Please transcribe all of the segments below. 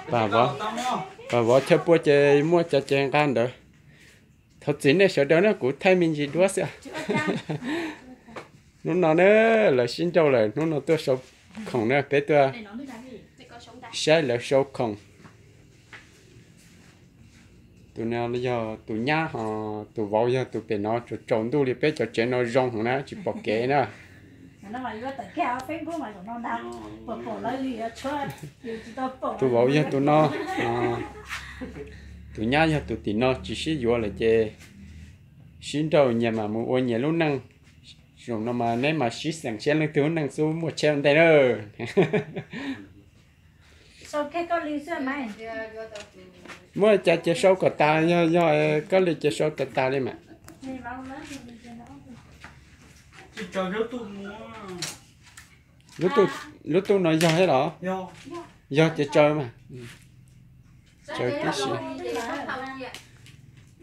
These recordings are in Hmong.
Pam vov, pam vov chaw pua ces muaj cov ces nqa ntawd. Thov txim nej sawv daws na, kuv thaij me ntsis duab xwb. Hnub no na, lawv sib nrauj lawm, hnub no tuaj sau khoom na, peb tuaj saib lawv sau khoom. Tus no yog tus nyab, ho tus vauv yog tus pem no, tsaus tsaus ntuj li, peb cov tsev no zoo heev na, tsis pom kev na. Tus vauv yog tus no, tus nyab yog tus tim no, tsis sib yuav lawm ces sib nrauj nyias mam mus ua nyias lub neej. Zaum no mas neb mas sib xeem saib leej twg lub neej xub muaj tsheb ua ntej na. Muaj cas ces sau kom tas, yog, yog koj li ces sau tas tas li mas. Lub tuj no yog thiab los? Yog ces tsaws mas. Tsaws tib si.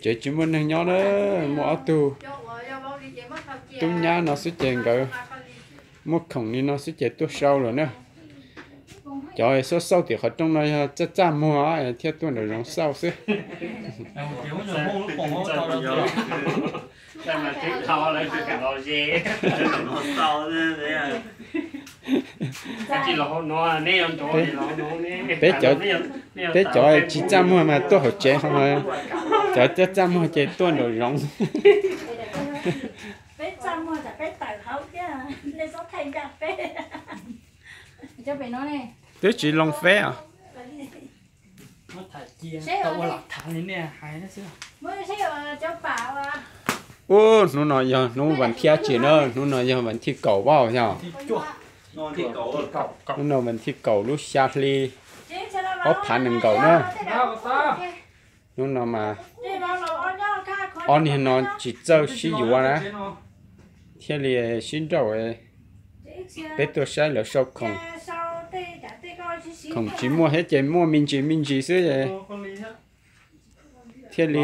Tsev tsis muaj neeg nyob na, muaj ob tug tub nyab no xwb ces nkawd muaj khoom li no xwb ces tuaj sau lawm na. Cov xauj xauj tim qhov rooj no yog txaj txaj muag thiaj tuaj nraum zoov xauj xwb. Peb cov tsis txaj muag mas tuaj hauv tsev ho, cov txaj txaj muag ces tuaj nraum zoov. Twb tsis loo feb os. Ub, hnub no yog hnub vas thib tsis na, hnub no yog vas thib kaum vauj yog. Hnub no vas thib kaum lub xya hli ob phav nees nkaum na. Hnub no mas ob niag no tsis txawj sib yuav na, thiaj li sib nrauj. Peb tuaj saib lawv sau khoom, khoom tsis muaj thiab ces muaj me ntsis me ntsis xwb, thiaj li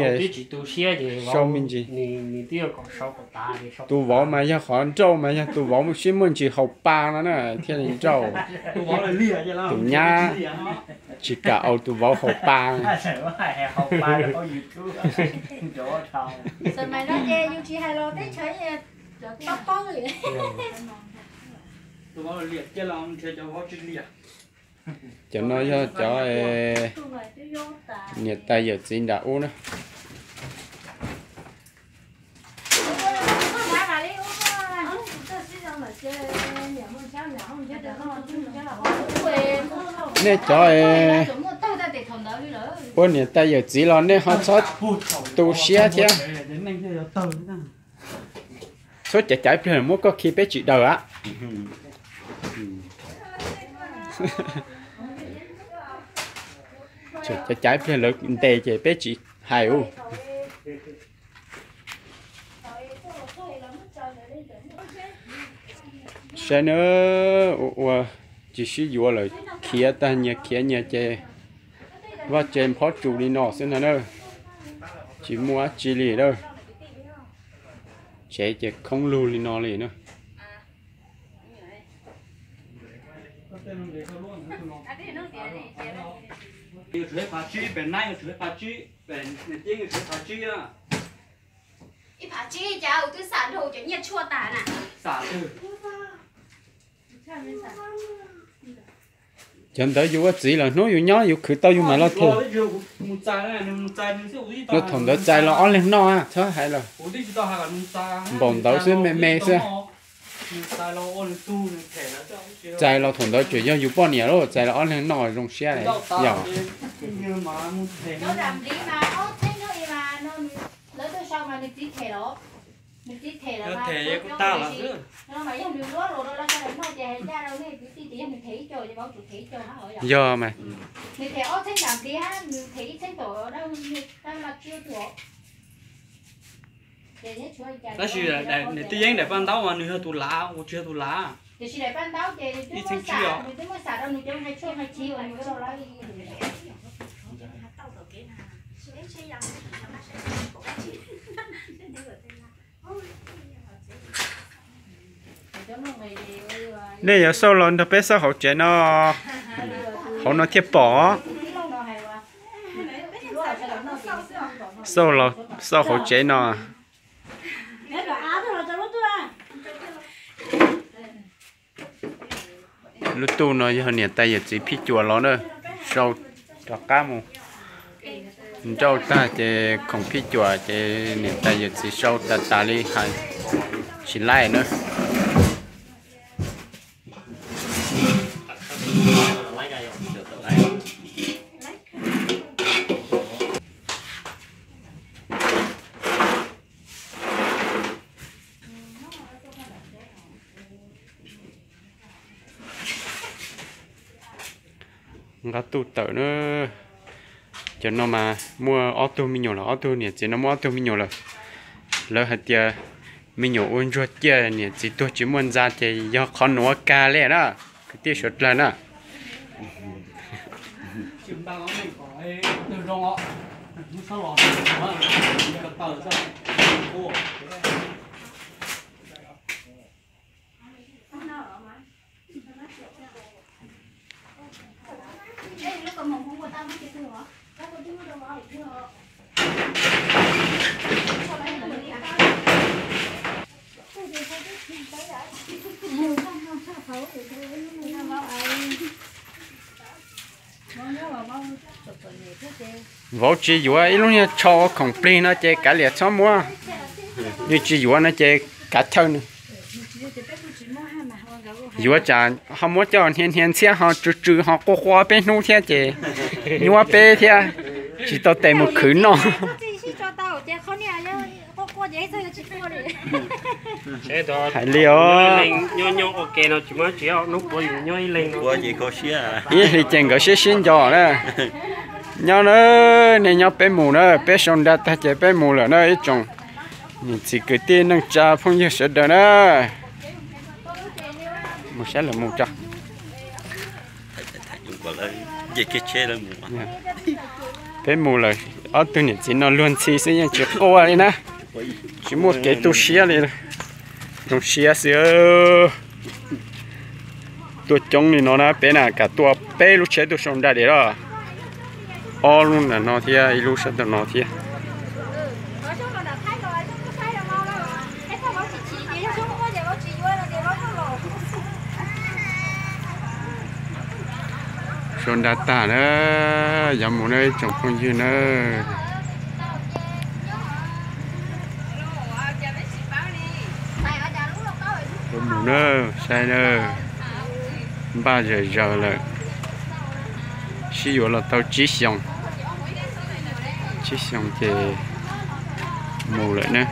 sau me ntsis. Tus vauv mas yog qhov nrauj mas yog tus vauv sib muaj ntsis haus pa no na thiaj li nrauj. Tus nyab tsis kam aus tus vauv haus pa. Cov no yog cov niam tais yawm txiv nram ub na. Nej cov ua niam tais yawm txiv los nej ho txhob tu siab thiab. Txhob caiv caiv pliag muab koj khi peb tsis daws a. Caiv caiv pliag lawv ntes ces peb tsis hais ub. Saib na, ua ua tsis sib yuav lawm, khiav tag nyias khiav nyias ces vaj tse phob tsus li no xwb ntag na. Tsis muaj dab tsi li lawm. Tsev ces khoob lug li no li na. Ib phav tsib cas kuv twb xam nrog cov nyiaj tshuaj tas na. Cov ntawd yus ua txiv lawm hnub yus nyob yus khwv tau yus mam los them. Los thaum ntawd txais los ob leeg noj txhob hais los. Npaum ntawd xwb me me xwb. Txais los thaum ntawd tseem yog yus poj niam lauj, txais los ob leeg noj zoo siab yom. Yog mas. Tab sis niam tij yeeb daim paj ntaub mas nws yog tus lav, kuv tsis yog tus lav. Ib txheeb tsib os. Nej yuav xauj los nrog peb xauj hauv tsev no, hauv no thiaj pom. Xauj los xauj hauv tsev no. Lub tuj no yog niam tais yawm txiv phij cuam los na, sau rov qab mus nrauj tag ces khoom phij cuam ces niam tais yawm txiv sau tas tas li hais tsis laij na. Nqa tuj tawm na. Cov no mas muaj ob tug me nyuam lawm, ob tug niam txiv no muaj ob tug me nyuam lawm. Lawv hais tias me nyuam ua ntsuag ciaj niam txiv tuag tsis muaj ntxa ces yog qhov nuav kag li na, kwv tij suav dlawg na. Vauv tsis yuav ib lub niag tsho ua khoom plig no ces kav liam txhob muab. Nws tsis yuav no ces kav chaw nws. Yuav tsam ho muab coj hnia hnia ntxhiab ho tsw tsw ho quaj quaj peb hnub thiab ces nyuab peb thiab, tsis tau tes mus khwv noj. Hais li os. Ib hlis ces nkawd sib sib nco na. Nyob na, nej nyob peb mus na, peb sau nra tag ces peb mus lawm na ib tsoom niam txiv kwv tij neej tsa phooj ywg sawv daws na. Mus saib lawv mus tso. Peb mus lawm, ob tug niam txiv no luag ntxhi xwb yeej tsis quaj li na. Tsis muaj kev tu siab li. Zoo siab xwb. Tuaj coob li no na, peb na kam tua peb lub tsheb tuaj sau nra diam lawm. Ob lub ntawm no thiab ib lub sab tom no thiab. Sau nra tag na, yuav mus na ib tsoom phooj ywg na. Mus na, saib na, npaj zawm zaws lawm, sib yuav los tau tsib xyoos, tsib xyoos ces mus lawm na.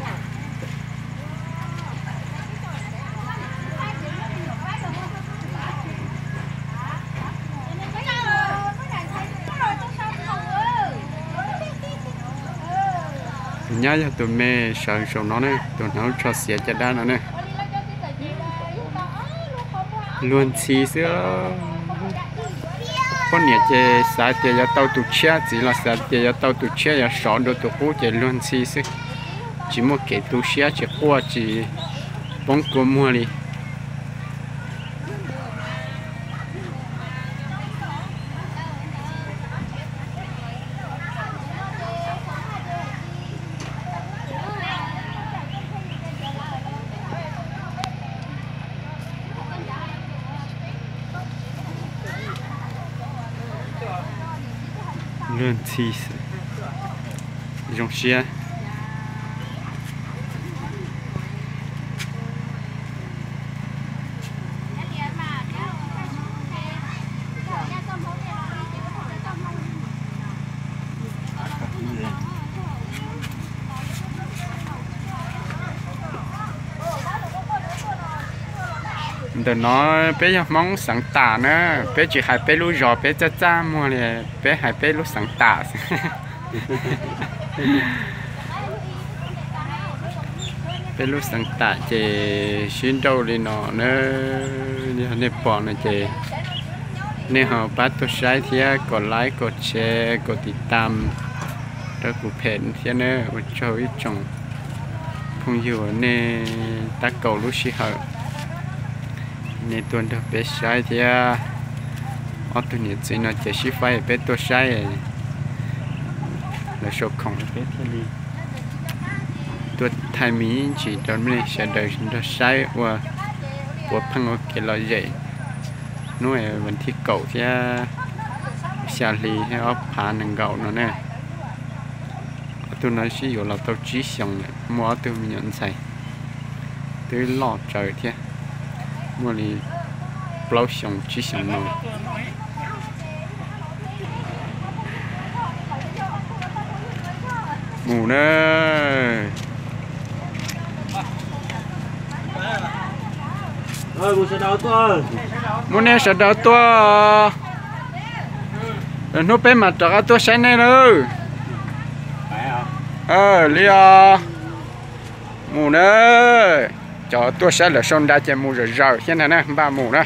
Tus nyab yog tus me sawv saum no ne, tus hnav lub tsho xiav caj dab no ne. Luag ntxhi xwb. Poj niam ces xav tias yuav tau tus tshiab, txiv los xav tias yuav tau tus tshiab yuav sov dua tus qub ces luag ntxhi xwb. Tsis muaj kev tu siab, tsis quaj tsis poob kua muag li. Luag ntxhi xwb. Zoo siab. Ntawm no peb yog Hmoob xeev Tam na, peb tsis hais peb lub zos peb txaj txaj muag li, peb hais peb lub xeev Tam xwb. Peb lub xeev Tam ces sib nrauj li no na, yog nej pom no ces nej ho pab tuaj saib thiab kom like, kom share, kom tiv tam rau kuv phem thiab na. Ua tsaug ib tsoom phooj ywg uas nej tab kaum lub sij hawm Nej tuaj nrog peb saib thiab. Ob tug niam txiv no ces sib faib peb tuaj saib, lawv sau khoom peb thiaj li tuaj thaij me ntsis rau nej sawv daws nrog saib ua puav pheej ua kev lom zem hnub vas thib kaum thiab xya hli thiab ob phav nees nkaum no na. Ob tug no sib yuav los tau tsib xyoos lawm, muaj ob tug me nyuam ntxhais twb loj tsawv thiab, muaj li plaub xyoos tsib xyoos no. Mus na. Muab nej sawv daws tuaj, lwm hnub peb mam rov qab tuaj saib nej nawb. Li os, mus na. Cov tuaj saib lawv sau nra ces mus zawm zawm thiab ntag na, npaj mus na.